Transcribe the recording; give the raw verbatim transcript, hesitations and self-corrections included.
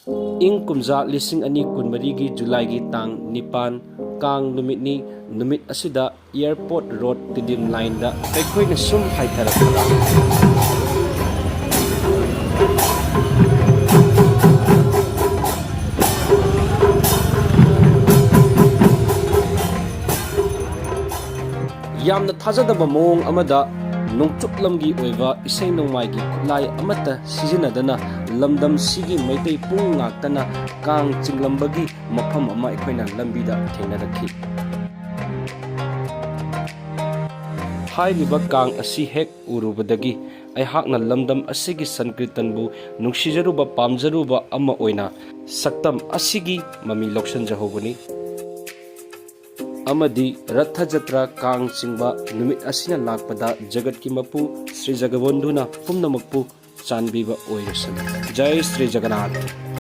ꯏꯪ ꯀꯨꯝꯖꯥ ꯂꯤꯁꯤꯡ ꯑꯅꯤ ꯀꯨꯟꯃꯔꯤꯒꯤ ꯖꯨꯂꯥꯏꯒꯤ ꯇꯥꯡ ꯅꯤꯄꯥꯟ, ꯀꯥꯡ ꯅꯨꯃꯤꯠꯅꯤ꯫ ꯅꯨꯃꯤꯠ ꯑꯁꯤꯗ ꯑꯦꯌꯔꯄꯣꯔꯠ ꯔꯣꯗ ꯇꯤꯗꯤꯝ ꯂꯥꯏꯟꯗ ꯑꯩꯈꯣꯏꯅ ꯁꯨꯝ ꯍꯥꯏꯊꯔꯛꯄꯗ, ꯌꯥꯝꯅ ꯊꯥꯖꯗꯕ ꯃꯑꯣꯡ ꯑꯃꯗ ꯅꯣꯡꯆꯨꯞ ꯂꯝꯒꯤ ꯑꯣꯏꯕ ꯏꯁꯩ ꯅꯣꯡꯃꯥꯏꯒꯤ ꯈꯨꯠꯂꯥꯏ ꯑꯃꯠꯇ ꯁꯤꯖꯤꯟꯅꯗꯅ ꯂꯝꯗꯝꯁꯤꯒꯤ ꯃꯩꯇꯩ ꯄꯨꯡ ꯉꯥꯛꯇꯅ ꯀꯥꯡ ꯆꯤꯡꯂꯝꯕꯒꯤ ꯃꯐꯝ ꯑꯃ ꯑꯩꯈꯣꯏꯅ ꯂꯝꯕꯤꯗ ꯊꯦꯡꯅꯔꯛꯈꯤ꯫ ꯍꯥꯏꯔꯤꯕ ꯀꯥꯡ ꯑꯁꯤ ꯍꯦꯛ ꯎꯔꯨꯕꯗꯒꯤ ꯑꯩꯍꯥꯛꯅ ꯂꯝꯗꯝ ꯑꯁꯤꯒꯤ ꯁꯟꯀ꯭ꯔꯤꯇꯟꯕꯨ ꯅꯨꯡꯁꯤꯖꯔꯨꯕ, ꯄꯥꯝꯖꯔꯨꯕ ꯑꯃ ꯑꯣꯏꯅ ꯁꯛꯇꯝ ꯑꯁꯤꯒꯤ ꯃꯃꯤ ꯂꯧꯁꯤꯟꯖꯍꯧꯕꯅꯤ꯫ ꯑꯃꯗꯤ ꯔꯊ ꯖꯇ꯭ꯔꯥ ꯀꯥꯡ ꯆꯤꯡꯕ ꯅꯨꯃꯤꯠ ꯑꯁꯤꯅ ꯂꯥꯛꯄꯗ ꯖꯒꯠꯀꯤ ꯃꯄꯨ ꯁ꯭ꯔꯤ ꯖꯒꯕꯣꯟꯙꯨꯅ ꯄꯨꯝꯅꯃꯛꯄꯨ ꯆꯥꯟꯕꯤꯕ ꯑꯣꯏꯔꯁꯅꯨ꯫ ꯖꯥꯏ ꯁ꯭ꯔꯤ ꯖꯒꯟꯅꯥꯊ꯫